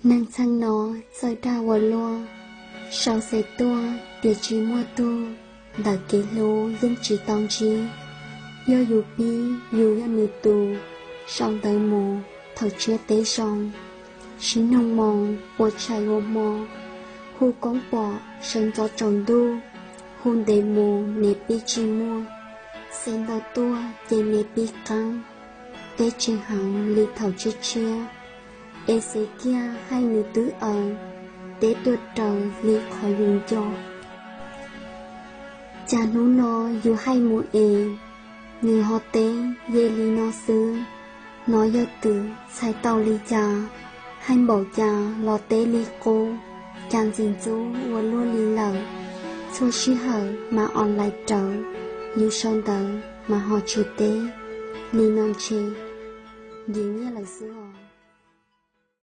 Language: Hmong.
Neeg txheej no txawj dag ua luaj, sau xes tuaj tias tsis muaj tug, ntawm kev hlub yeej tsis tau ntsib. Yog yus pib yus yog nws tus, sau ntawv mus thaum tshiab teb zoo, sib noog moo ua tshais ua hmo, hu koob pom sawv ntxov tsaus ntuj, hu ntev mus ne pib tsis muaj, xes ntau tuaj ces ne pib qeeb. Teb tsis heev li thaum tshiab tshiab, es xes kiag hais nws twb aws, teb tuaj raws li qhov yus nco. Cas hnub no yus hais mus es, nws ho teb ye li no xwb. Hnov yawg twm txhais tau li cas, hais npaum cas los teb li qub, cas ntxim ntxub ua luaj li lawm. Txhua sij hawm mas online rawv, yus sau ntawv mas ho tsis teb, li no ntshe nce nyiaj lawm xwb os.